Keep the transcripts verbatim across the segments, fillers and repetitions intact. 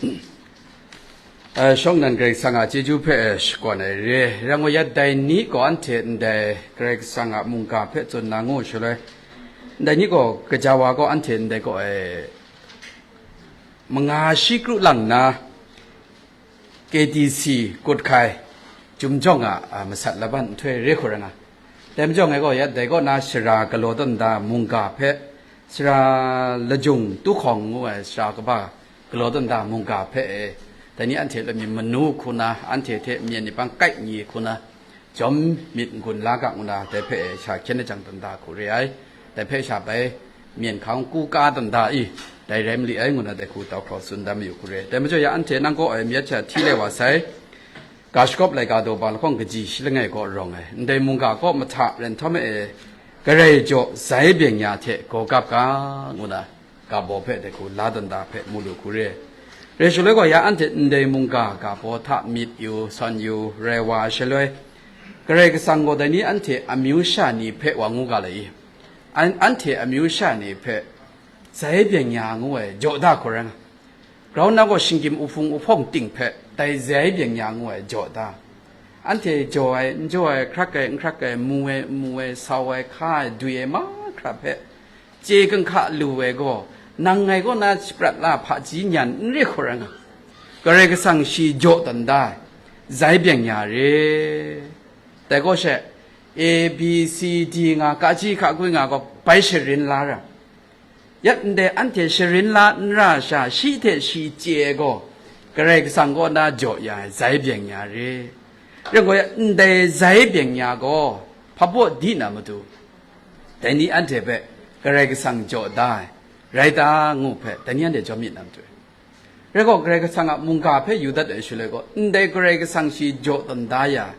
Shawng nnan Karai Kasang a chyeju hpe shakawn ai re. Rang wa yat dai ni gaw anhte ndai Karai Kasang a mungga hpe tsun na ngu shaloi, ndai ni gaw gaja wa gaw anhte ndai gaw e manga shi kru lang nna K T C kut hkai, Chyum jawng a masat laban nhtoi re hku rai nga. Dai majaw ngai gaw yat dai kaw na shara galaw tawn da mungga hpe, sara lajung tu hkawng ngu ai sara kaba galaw tawn da mungga hpe e, dai ni anhte lami manu hku na, anhte hte myen ni pang kai ni hku na, jawm myit n-gun la ga ngu na, dai hpe e sha hkyen lajang tawn da hku re ai. Dai hpe sha bai myen hkang ku ka tawn da i, dai rai mali ai ngu na, dai hku tau hkraw tsun da mayu hku re. Dai majaw ya anhte nang kaw e myit sha hti le wa sai, ga shakawp laika daw ba lahkawng kaji shi langai kaw rawng ai, ndai mungga kaw mahta ren htawm e, Karai jaw zai byeng ya hte gaw gap ga, ngu na, ga baw hpe dai hku la tawn da hpe mu lu hku re. Rai shaloi gaw ya anhte ndai mungga ga baw hta myit yu, sawn yu, rai wa ai shaloi, Karai Kasang gaw dai ni anhte amyu sha ni hpe wa ngu ga lai i? An, anhte amyu sha ni hpe zai byeng ya ngu ai jaw da hku rai nga. Grau na gaw shinggyim uhpung uhpawng ting hpe dai zai byeng ya ngu ai jaw da. Anhte jaw ai, n jaw ai, hkrak ai, n hkrak ai, mu ai, n mu ai, sau ai, hka ai, dwi ai mahkra hpe chye kanhka lu ai gaw, nang ngai kaw na shaprat la hpaji nyan n re hku rai nga. Karai Kasang shi jaw tawn da ai, zai byeng ya re. Dai gaw she, A, B, C, D nga, kaji hka gwi nga gaw bai sharin la ra. Yat ndai anhte sharin la n ra sha, shi hte shi chye ai gaw, Karai Kasang kaw na jaw ya ai, zai byeng ya re. Rai gaw, ndai zai byeng ya gaw, hpa baw di na matu, dai ni anhte hpe Karai Kasang jaw da ai, rai ta ngu hpe, dai ni anhte jawm myit na matu. Rai gaw, Karai Kasang a mungga hpe yu dat ai shaloi gaw, ndai Karai Kasang shi jaw tawn da ya,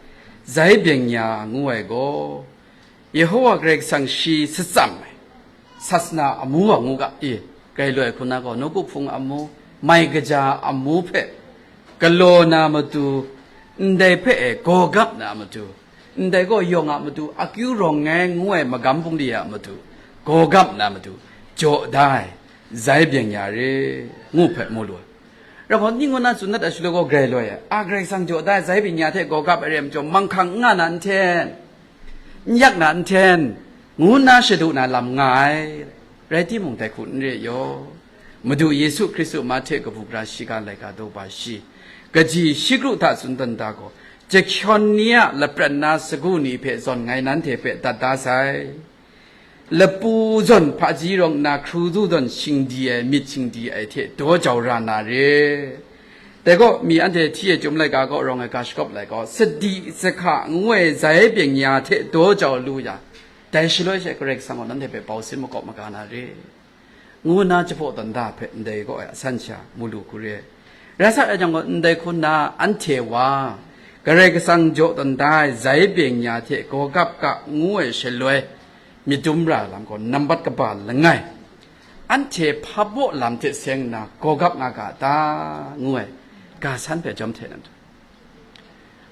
zai byeng ya ngu ai gaw, Yehowa Karai Kasang shi shatsam ai, sasana amu wa ngu ga i, grai loi hku na gaw, nawku hpung amu, mai kaja amu hpe galaw na matu, ndai hpe e gaw gap na matu, ndai gaw yawng a matu, akyu rawng ngai ngu ai magam bungli a matu, gaw gap na matu, jaw da ai, zai byeng ya re, ngu hpe mu lu ai. Rai gaw, ning ngu na tsun dat ai shaloi gaw grai loi ai, a Karai Kasang jaw da ai, zai byeng ya hte gaw gap ai re ai majaw, manghkang n nga na n hten, n yak na n hten, ngu nna shadu na lam nga ai. Rai timung, dai hku n re yaw. Madu Yesu Hkristu ma hte kabu gara shiga laika daw ba shi, kaji shi kru hta tsun tawn da gaw, jahkyawn ni a lapran na sagu ni hpe zawn ngai nanhte hpe dat da sai. Lapu zawn hpaji rawng nna hkru du zawn shingdi ai, myit shingdi ai hte daw jau ra na re. Dai gaw, mi anhte hti e chyum laika kaw rawng ai ga shakawp laika gaw, sadi sahka ngu ai zai byeng ya hte daw jau lu yang, dai shaloi she Karai Kasang gaw nanhte hpe bau sin makawp maga na re, ngu nna jahpaw tawn da hpe ndai gaw ai asan sha mu lu hku re. Rai sa ai jang gaw, ndai hku nna anhte wa, Karai Kasang jaw tawn da ai zai byeng ya hte gaw gap ga ngu ai shaloi, myit dum ra lam gaw nambat kaba langai, anhte hpa baw lam hte seng nna gaw gap nga ga ta, ngu ai ga san hpe jawm hte nan.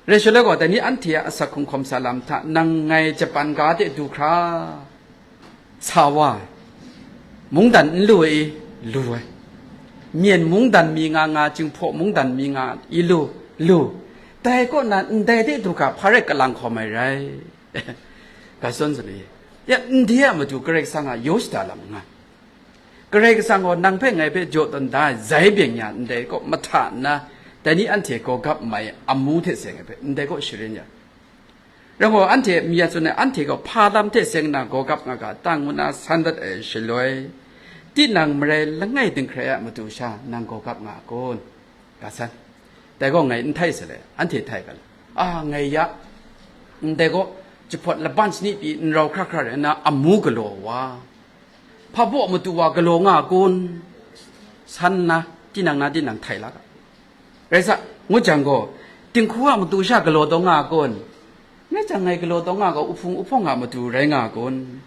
Rai shaloi gaw, dai ni anhte a asak hkrung hkawm sa lam hta nang ngai japan ga de du hkra sa wa ai, mungdan n lu ai i, lu ai, myen mungdan mi nga nga, Jinghpaw mungdan mi nga i lu, lu, dai kaw na ndai de du hkra hpa rai kalang hkawm ai rai. Ga zawn zawn e, ya, ndai a matu Karai Kasang a yaw shada lam nga. Karai Kasang gaw nang hpe ngai hpe jaw tawn da ai zai byeng ya ndai kaw mahta nna, dai ni anhte gaw gap mai amu hte seng ai hpe ndai kaw sharin ya. Rai gaw, anhte mi ya tsun ai, anhte gaw hpa lam hte seng nna gaw gap nga ga ta, ngu nna san dat ai shaloi, tinang marai langai dinghkrai a matu sha nang gaw gap nga a kun? Ga san. Dai gaw ngai n htai sa le, anhte htai ga le. A, ngai ya, ndai gaw jahpawt laban shani pyi n rau hkra hkra rai nna amu galaw wa, hpa baw matu wa galaw nga a kun? San nna, tinang na tinang htai la ga. Rai sa, ngut jang gaw, dinghku a matu sha galaw taw nga a kun? Rai jang, ngai galaw taw nga gaw, uhpung uhpawng a matu rai nga a kun?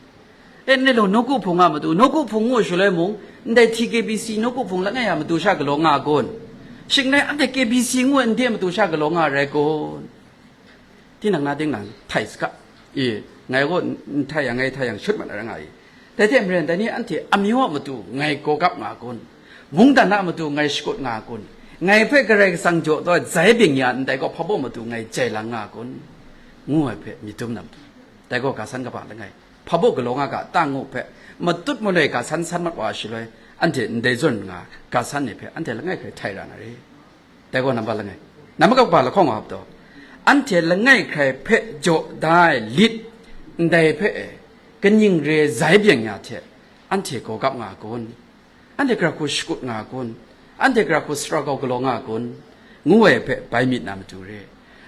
E, ndai law, nawku hpung a matu, nawku hpung ngu shaloi mung, ndai T K B C nawku hpung langai a matu sha galaw nga a kun? Shing rai, anhte K B C ngu ai nde matu sha galaw nga ai rai kun? Tinang na tinang htai saga. E, ngai gaw n htai yang, ngai htai yang shut mat ai rai nga i. Dai hte maren, dai ni anhte amyu a matu ngai gaw gap nga a kun? Mungdan a matu ngai shakut nga a kun? Ngai hpe Karai Kasang jaw taw ai zai byeng ya ndai gaw, hpa baw matu ngai jai lang nga a kun? Ngu ai hpe myit dum na matu, dai gaw ga san kaba langai, hpa baw galaw nga ga ta ngu hpe, matut maloi ga san san mat wa shaloi, anhte ndai zawn nga ga san ni hpe anhte langai hkrai htai ra na re. Dai gaw nampa langai, nampa kaba lahkawng wa hap taw, anhte langai hkrai hpe jaw da ai lit ndai hpe e, kaning re zai byeng ya hte anhte gaw gap nga a kun? Anhte gara hku shakut nga a kun? Anhte gara hku sara gau galaw nga a kun? Ngu ai hpe bai myit na matu re.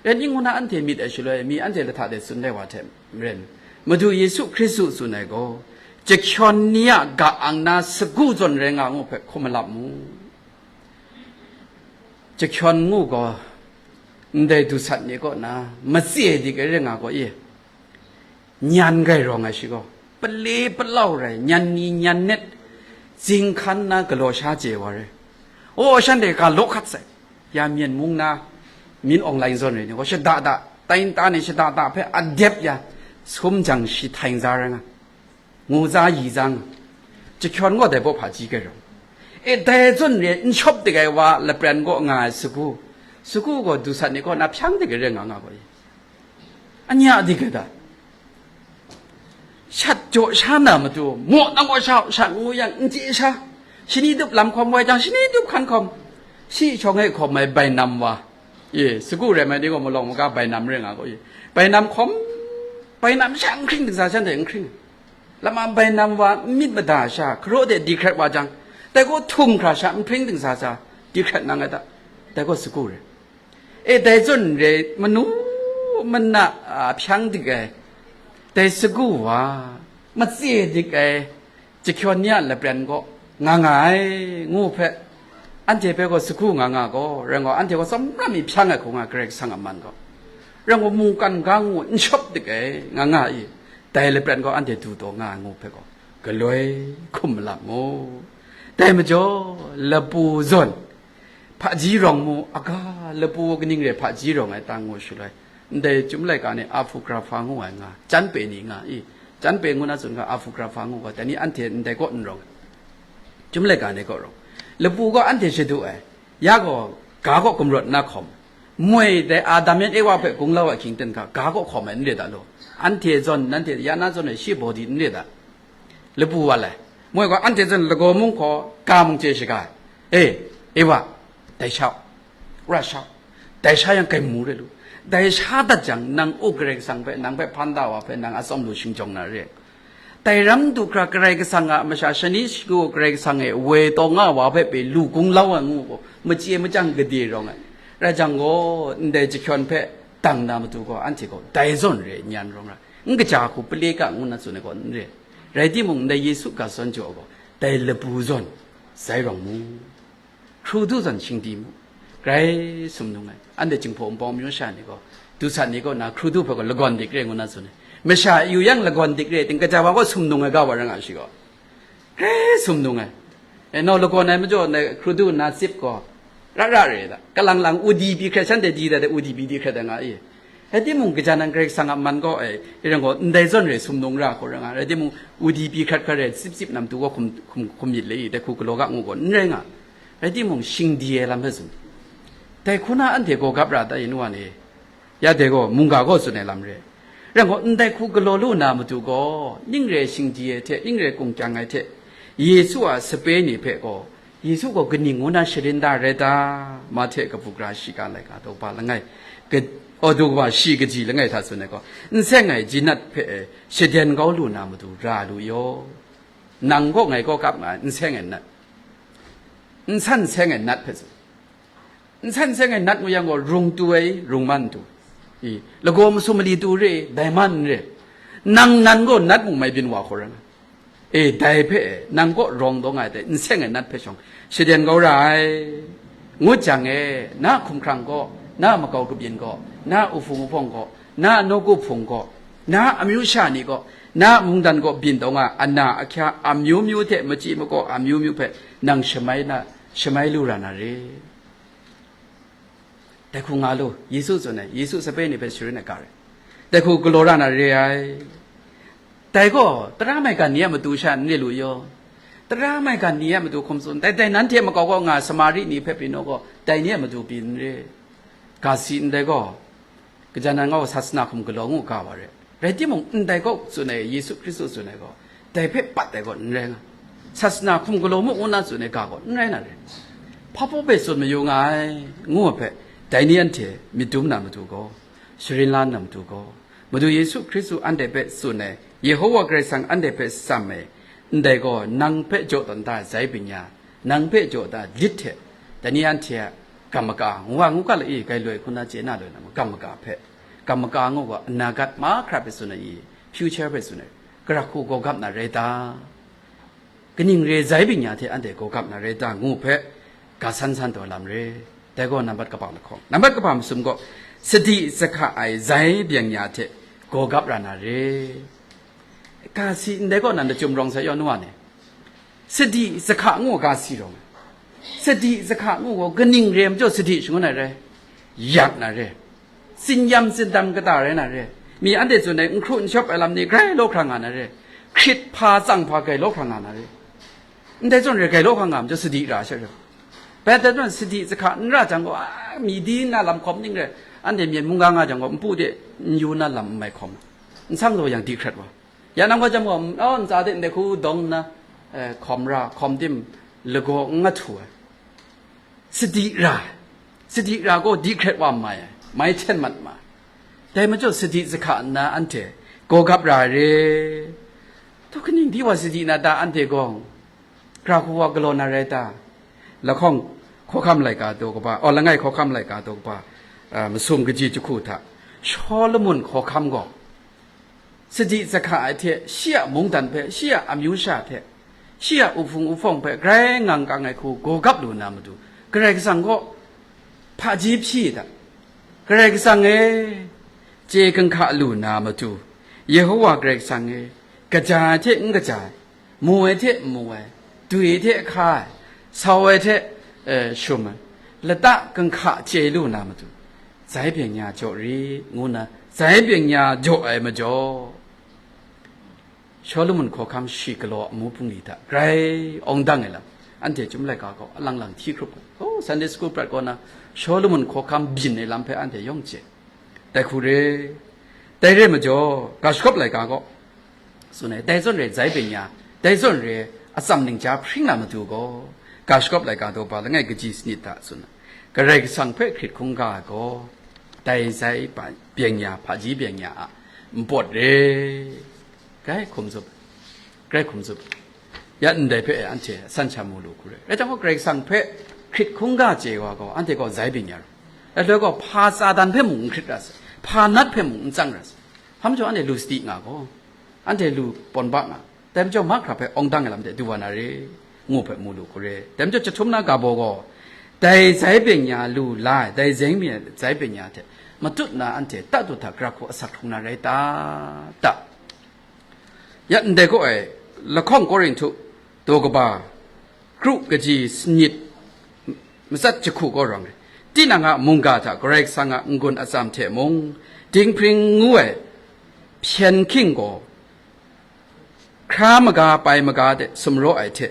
Rai ngu na anhte myit ai shaloi, mi anhte lahta de tsun ai wa hte maren, Madu Yesu Hkristu tsun ai gaw, jahkyawn ni a ga ang na sagu zawn rai nga ngu hpe hkum malap mu. Jahkyawn ngu gaw, ndai dusat ni kaw na matse dik ai rai nga gaw e, nyan gai rawng ai shi gaw, pale palau rai, nyan ni nyan net, zinghkan na galaw sha chye wa rai. O, shanhte ga law hkat sai, ya Myen mung na, myin awng lai zawn rai ni gaw, shada da, tai nta ni shada da hpe adep ya, sum jang shi htai n za rai nga, ngu za yi za nga, jahkyawn gaw dai baw hpaji gai rawng. E, dai zawn re n shawp dik ai wa lapran gaw nga ai sagu, sagu gaw dusat ni kaw na hpyang dik ai rai nga nga gaw e, anya dik ai da. Shat jaw sha na matu, maw nang gaw sha, sha ngu yang n chye sha, shani dup lam hkawm wai jang, shani dup hkan hkawm, shi shawng e hkawm ai bainam wa, e, sagu rai mai ni gaw malawng maga bainam rai nga gaw e, bainam hkawm, bainam sha n hkring dingsa shanhte n hkring. Lama bainam wa n myit mada sha, hkaraw de di hkrat wa jang, dai gaw htum hkra sha n hpring dingsa sha, di hkrat nang ai ta, dai gaw sagu rai. E, dai zawn re, manu mana a hpyang dik ai, dai sagu wa, matse dik ai, jahkyawn ni a lapran gaw nga nga ai, ngu hpe, anhte hpe gaw sagu nga nga gaw, rai gaw, anhte gaw tsawmram mi hpyang ai hku nga Karai Kasang a man gaw, rai gaw, mungkan ga ngu n shawp dik ai, nga nga i, dai lapran gaw anhte du taw nga ai ngu hpe gaw, galoi hkum malap mu. Dai majaw, lapu zawn, hpaji rawng mu, aga, lapu kaning re hpaji rawng ai ta ngu shaloi, ndai Chyum laika ni apocrypha ngu ai nga, chyanpe ni nga i, chyanpe ngu na tsun ga, apocrypha ngu ga, dai ni anhte ndai kaw n rawng ai, Chyum laika ni kaw rawng. Lapu gaw anhte shadu ai, ya gaw, ga kaw gumrawt na hkawm, moi dai Adam yan Ewa hpe gunglau ai hkying ten hka, ga kaw hkawm ai n re da law, anhte zawn, nanhte ya na zawn ai shi baw di n re da. Lapu wa lai. Moi gaw anhte zawn lagaw mung hkaw, ga mung chye shaga ai. E, Ewa, dai sha u, ra sha u, dai sha yang kai mu re lu. Dai sha dat jang, nang u Karai Kasang hpe, nang hpe hpan da wa hpe, nang atsawm lu shingjawng na re. Dai ram du hkra Karai Kasang a masha shani shagu Karai Kasang e woi taw nga wa hpe pyi lu gunglau ai ngu gaw, machye machyang gade rawng ai. Rai jang gaw, ndai jahkyawn hpe dang na matu gaw, anhte gaw dai zawn re nyan rawng ra, n kaja hku pale ga ngu na tsun ai gaw n re. Rai timung, ndai Yesu ga zawn jaw gaw, dai lapu zawn sai rawng mu, hkru du zawn shingdi mu, grai sumnung ai. Anhte Jinghpaw Wunpawng amyu sha ni gaw, dusat ni kaw na hkru du hpe gaw lagawn dik re ngu na tsun ai. Masha yu yang lagawn dik re, ting kaja wa gaw sumnung ai ga wa rai nga shi gaw, grai sumnung ai. E, nau lagawn ai majaw, ndai hkru du na tsip gaw, ra ra re da, kalang lang udi pyi hkret, shanhte di da de udi pyi di hkret ai nga i. Rai timung, gaja nan Karai Kasang a man gaw, e, e rai gaw, ndai zawn re sumnung ra hku rai nga, rai timung, udi pyi hkrat hkra re, tsip tsip na matu gaw hkum, hkum, hkum myit le i, dai hku galaw ga ngu gaw, n rai nga. Rai timung, shingdi ai lam hpe tsun. Dai hku na anhte gaw gap ra ta i, nu wa ni? Ya dai gaw, mungga gaw tsun ai lam re. Rai gaw, ndai hku galaw lu na matu gaw, ning re shingdi ai hte, ning re kungkyang ai hte, Yesu a sape ni hpe gaw, Yesu gaw kaning ngu na sharin da rai ta? Mahte kabu gara shiga laika daw ba langai, ka-, aw, daw ba shi kaji langai hta tsun ai gaw, n seng ai jinat hpe e shaden kau lu na matu ra lu yaw. Nang gaw ngai gaw kap nga ai, n seng ai nat, n san seng ai nat hpe tsun. N san seng ai nat ngu yang gaw, rung tu ai, rung man tu. I, lagaw masum mali tu re, dai man n re. Nang nan gaw nat mung mai byin wa hkau rai nga. E, dai hpe nang kaw rawng daw nga ai dai n seng ai nat hpe shawng shaden kau ra ai. Ngut jang e, na hkumhkrang gaw, na makau kabyin gaw, na uhpung uhpawng gaw, na nawku hpung gaw, na amyu sha ni gaw, na mungdan gaw byin daw nga ai ana ahkya amyu myu hte machyi makaw amyu myu hpe nang shamai na, shamai lu ra na re. Dai hku nga lu, Yesu tsun ai, Yesu sape ni hpe sharin ai ga rai. Dai hku galaw ra na re ai. Dai gaw, tara maigan ni a matu sha n re lu yaw. Tara maigan ni a matu hkum tsun, dai, dai nanhte makau kaw nga Samari ni hpe pyi naw gaw, dai ni a matu pyi n re. Ga si ndai gaw, gaja nan gaw sasana hkum galaw ngu ga wa re. Rai timung, ndai gaw tsun ai, Yesu Hkristu tsun ai gaw, dai hpe pat ai gaw n rai nga. Sasana hkum galaw mu ngu na tsun ai ga gaw n rai na re. Hpa baw hpe tsun mayu nga ai, ngu ai hpe, dai ni anhte myit dum na matu gaw, sharin la na matu gaw, Madu Yesu Hkristu anhte hpe tsun ai, Yehowa Karai Kasang anhte hpe tsam ai, ndai gaw nang hpe jaw tawn da ai zai bingya, nang hpe jaw da lit hte, dai ni anhte a gam maka, ngu ga ngu ga lai e, gai loi hku na chye na loi na ma, gam maka hpe, gam maka ngu gaw, anagat mahkra hpe tsun ai i, future hpe tsun ai, gara hku gaw gap na rai ta? Kaning re zai bingya hte anhte gaw gap na rai ta ngu hpe, ga san san taw lam re. Dai gaw nambat kaba lahkawng. Nambat kaba masum gaw, sadi sahka ai zai byeng ya hte gaw gap ra na re. Ga si ndai gaw nan da chyum rawng sai yaw nu wa ni. Sadi sahka ngu ga si rawng. Sadi sahka ngu gaw kaning re majaw sadi shangun ai rai. Yak na re. Tsin-yam tsindam kata rai na re. Mi anhte tsun ai, n hkru n shawp ai lam ni grai law hkra nga na re. Hkrit hpa tsang hpa grai law hkra nga na re. Ndai zawn re grai law hkra nga majaw sadi ra sha re. Bai dai zawn sadi sahka n ra jang gaw, a, mi di nna lam hkawm ning re, anhte myen mungga nga jang gaw, npu de n yu na lam n mai hkawm, n sang law yang di hkrat wa. Ya nang gaw jang gaw, aw, ntsa de ndai hku dawng nna, eh, hkawm ra, hkawm tim lagaw n nga htu ai. Sadi ra, sadi ra gaw di hkret wa mai ai, mai hten mat ma ai. Dai majaw sadi sahka nna anhte gaw gap ra ai re. Taw kaning di wa sadi na ta anhte gaw? Gara hku wa galaw na rai ta? Lahkawng hkawhkam laika daw kaba, aw, langai hkawhkam laika daw kaba, a, masum kaji jahku hta, Shawlumon hkawhkam gaw, sadi sahka ai hte, shi a mungdan hpe, shi a amyu sha hte, shi a uhpung uhpawng hpe grai ngang kang ai hku gaw gap lu na matu, Karai Kasang gaw hpaji hpyi da. Karai Kasang e, chye ginhka lu na matu, Yehowa Karai Kasang e, kaja ai hte n kaja ai, mu ai hte n mu ai, dwi ai hte hka ai, sau ai hte, eh, shum ai, lata ginhka chye lu na matu, zai byeng ya jaw rit, ngu nna zai byeng ya jaw ai majaw, Shawlumon hkawhkam shi galaw amu bungli hta grai awng dang ai lam, anhte Chyum laika gaw alang lang hti hkrup ai. Oh, Sunday school prat kaw na, Shawlumon hkawhkam byin ai lam hpe anhte yawng chye. Dai hku re, dai re majaw, ga shagawp laika gaw, tsun ai, dai zawn re zai byeng ya, dai zawn re atsam ningja hpring na matu gaw, ga shagawp laika daw ba langai kaji sanit hta tsun ai, Karai Kasang hpe hkrit hkungga ai gaw, dai zai ba-, byeng ya, hpaji byeng ya a npawt re. Grai hkum zup, grai hkum zup. Ya ndai hpe anhte asan sha mu lu hku re. Rai jang gaw, Karai Kasang hpe hkrit hkungga chye wa gaw, anhte gaw zai byeng ya ru. Dai hte gaw, hpa Satan hpe mung n hkrit ra sai, hpa nat hpe mung n tsang ra sai. Hpa majaw anhte lu sadi nga gaw, anhte lu pawn ba nga, dai majaw mahkra hpe awng dang ai lam de du wa na re, ngu hpe mu lu hku re. Dai majaw, chyahtum na ga baw gaw, dai zai byeng ya lu la ai, dai zeng mi ai zai byeng ya hte matut na anhte tatut hta gara hku asak hkrung na rai ta? Ta. Ya ndai gaw ai, lahkawng Korinhtu daw kaba, kru kaji sanit matsat jahku gaw rawng ai. Tinang a mungga hta Karai Kasang a n-gun atsam hte mung, dinghpring ngu ai hpyen hking gaw, hkra maga pai maga de sumraw ai hte,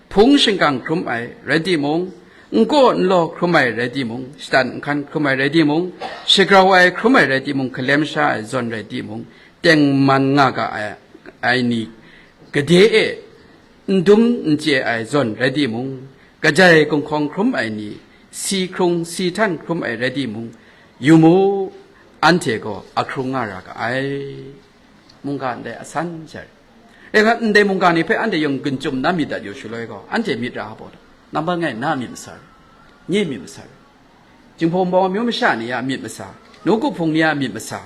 hpung shingkang hkrum ai rai timung, n kaw n law hkrum ai rai timung, shatan nhkan hkrum ai rai timung, shagrau ai hkrum ai rai timung, hkalem sha ai zawn rai timung, tengman nga ga ai, ai ni, gade e n dum n chye ai zawn rai timung, kajai gunhkawng hkrum ai ni, si hkrung si htan hkrum ai rai timung, yu mu, anhte gaw ahkrung nga ra ga ai. Mungga ndai asan sha rai. E ga, ndai mungga ni hpe anhte yawng gun chyum na myit dat yu shaloi gaw, anhte myit ra hpa baw ta? Nambat ngai na myit masa rai, nye myit masa rai. Jinghpaw Wunpawng amyu masha ni a myit masa, nawku hpung ni a myit masa,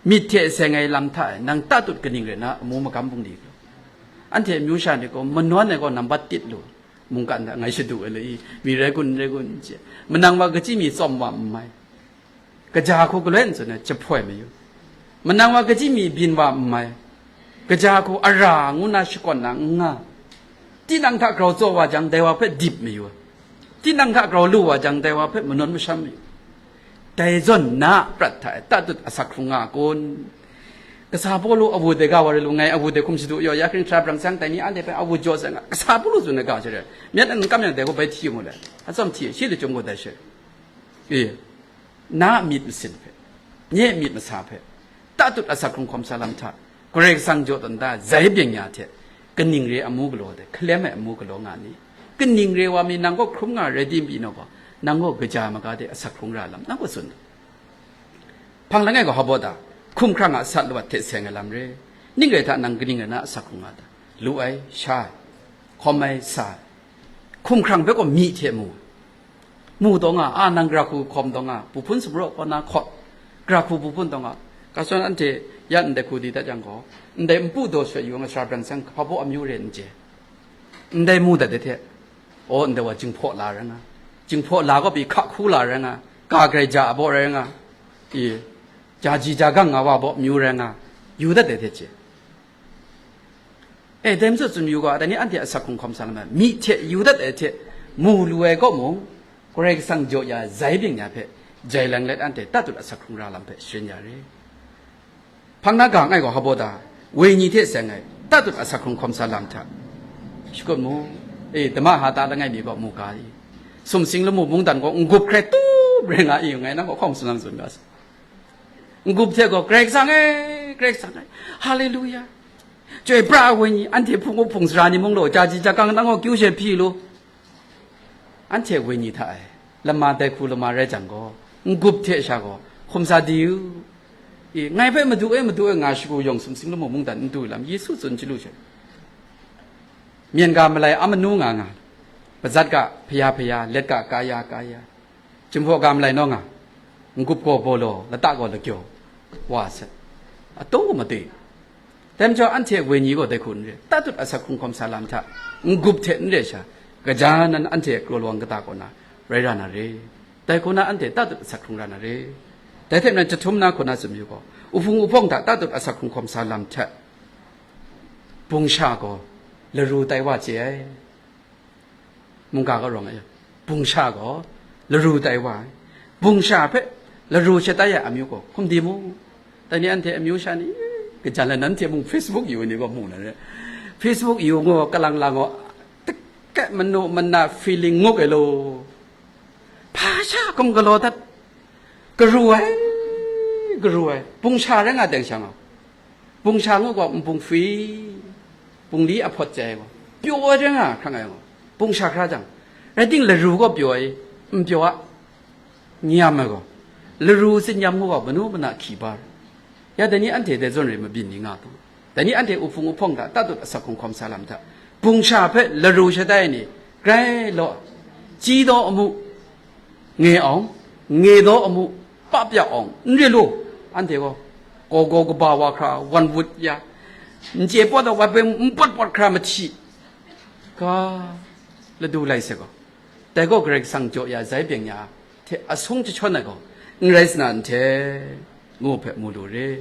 myit hte seng ai lam hta e nang tatut kaning rai na amu magam bungli gaw? Anhte amyu sha ni gaw manawn ai gaw nambat tit lu, mungkan hta ngai shadu ai lai, mi rai kun, n rai kun, n chye. Manang wa kachyi mi tsawm wa n mai, kaja hku galoi n tsun ai jahpoi mayu, manang wa kachyi mi byin wa n mai, kaja hku ara ngu na shakawn na n nga, tinang hta grau tsaw wa jang, dai wa hpe dip mayu ai, tinang hta grau lu wa jang, dai wa hpe manawn masham mayu. Dai zawn na a prat hta e tatut asak hkrung nga a kun? Kasa Pawlu a wut de ga wa rai lu, ngai a wut de hkum shadu yaw, ya hkring hkra brang sang tai ni anhte hpe a wut jaw sai nga, kasa Pawlu tsun ai ga she re, myit n kam yang dai gaw bai hti mu le, atsawm hti, shi lachyum gaw dai she. E, na a myit masin hpe, nye a myit masa hpe, tatut asak hkrung hkawm sa lam hta, Karai Kasang jaw dan da zai byeng ya hte, kaning re amu galaw de, hkalem ai amu galaw nga ni? Kaning re wa mi nang gaw hkrum nga rai di mi naw gaw, nang gaw kaja maga de asak hkrung ra lam, nang gaw tsun. Hpang langai gaw hpa baw ta, hkum hkrang a sat lawat hte seng ai lam re. Ning rai hta nang kaning rai na asak hkrung nga ta? Lu ai, sha ai, hkawm ai, sa ai. Hkum hkrang hpe gaw myi hte mu. Mu taw nga, a, nang gara hku hkawm taw nga, buhpun sumraw kaw na hkawt, gara hku buhpun taw nga. Kasawn anhte yan ndai hku di dat yang gaw, ndai npu daw shawt yu nga sara brang seng hpa baw amyu re n chye. Ndai mu dat de hte, aw, ndai wa jinghpaw la rai nga, jinghpaw la gaw pyi hka hku la rai nga, ga garai ja a baw rai nga, i, ja ji ja gang nga wa baw myu rai nga, yu dat de hte chye. E, dai majaw tsun yu ga, dai ni anhte asak hkrung hkawm sa lam ai, myi hte yu dat ai hte, mu lu ai kaw mung, Karai Kasang jaw ya zai byeng ya hpe, jai lang let anhte tatut asak hkrung ra lam hpe sharin ya re. Hpang na ga ngai gaw hpa baw ta, wenyi hte seng ai, tatut asak hkrung hkawm sa lam hta, shakut mu, e, dama ha ta langai mi gaw mu ga i, sumsing lamu mungdan gaw n-gup hkrai tup rai nga i, ngai nang gaw hkawng tsun nang tsun ga sa. N-gup hte gaw, Karai Kasang e, Karai Kasang e, Haleluya. Chyoi pra ai wenyi, anhte hpung up hpung sara ni mung law, ja ji ja gang nang gaw kyu she hpyi lu. Anhte wenyi hta e, lama dai hku lama rai jang gaw, n-gup hte sha gaw, hkum sa di u. I, ngai hpe Madu e, Madu e, nga shagu yawng sumsing lamu mungdan n du lam, Yesu tsun chyalu she. Myen ga malai a manu nga nga, mazat ga hpaya hpaya, let ga kaya kaya, Jinghpaw ga malai naw nga, n-gup gaw baw law, lata gaw lagyaw, wa set, ataw gaw matoi. Dai majaw anhte wenyi gaw dai hku n re, tatut asak hkrung hkawm sa lam hta, n-gup hte n re sha, gaja nan anhte kraw lawang kata kaw na rai ra na re. Dai hku na anhte tatut asak hkrung ra na re. Dai hte maren jahtum na hku na tsun yu gaw, uhpung uhpawng hta tatut asak hkrung hkawm sa lam hta, bungsha gaw laru tai wa chye ai. Mungga ga rawng ai, bungsha gaw laru tai wa ai. Bungsha hpe laru shatai ai amyu gaw hkum di mu? Dai ni anhte amyu sha ni, kajan la, nanhte mung Facebook yu ni gaw mu na re. Facebook yu ngu, kalang lang gaw, teke manu mana feeling nguk ai lo. Hpa sha hkum galaw dat, garu ai, garu ai, bungsha rai nga teng sha nga, bungsha ngu gaw nbung fwi, bungli ahpawt chye ai gaw, pyaw ai rai nga hkrang ai gaw, bungsha hkra jang, rai ting laru gaw pyaw ai, n pyaw a, nyam ai gaw, laru tsin nyam ngu gaw manu mana hkyi bar. Ya dai ni anhte dai zawn re mabyin ni nga taw, dai ni anhte uhpung uhpawng hta tatut asak hkrung hkawm sa lam hta, bungsha hpe laru shatai ai ni, grai law, chyi daw amu, nge awng, nge daw amu, pa pya awng, n re lu, anhte gaw, gaw gaw kaba wa hkra, wan wut ya, n chye pawt ai wat hpe n pawt pawt hkra mahti, ga, ladu lai se gaw, dai gaw Karai Kasang jaw ya zai byeng ya hte asung jahtawn ai gaw, n rai sa na n hte, ngu hpe mu lu re.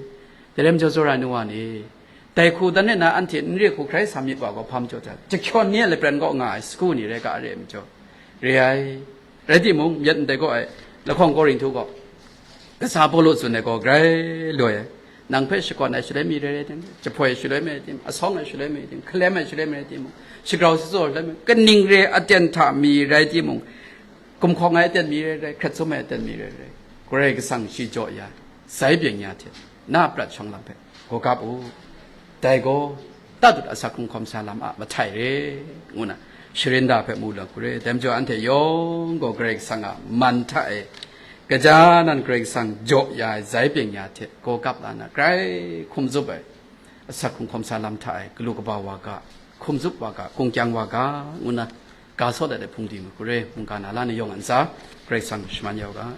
Dai rai majaw, tsawra ai nu wa ni, dai hku dan e na anhte n re hku hkrai sa myit wa gaw hpa majaw hta, jahkyawn ni a lapran kaw nga ai sagu ni rai ga re ai majaw, re ai. Rai timung, myit ndai gaw ai, lahkawng Korinhtu gaw, kasa Pawlu tsun ai gaw grai loi ai. Nang hpe shakawn ai shaloi mi rai rai tim, jahpoi shaloi mi rai tim, asawng ai shaloi mi rai tim, hkalem ai shaloi mi rai timung, shagrau shatsaw shaloi mi, kaning re aten hta mi rai timung, gumhkawng ai aten mi rai rai, hkrat sum ai aten mi rai rai, Karai Kasang shi jaw ya, sai byeng ya hte, na prat shawng lam hpe gaw gap u. Dai gaw, tatut asak hkrung hkawm sa lam a mahtai re, ngu na, sharin da hpe mu lu hku re. Dai majaw anhte yawng gaw Karai Kasang a man hta e, gaja nan Karai Kasang jaw ya ai zai byeng ya hte gaw gap la na, grai hkum zup ai, asak hkrung hkawm sa lam hta e galu kaba wa ga, hkum zup wa ga, kungkyang wa ga, ngu na, ga sawt ai hpung di mu hku re. Mungga na la ni yawng a ntsa, Karai Kasang shaman ya u ga.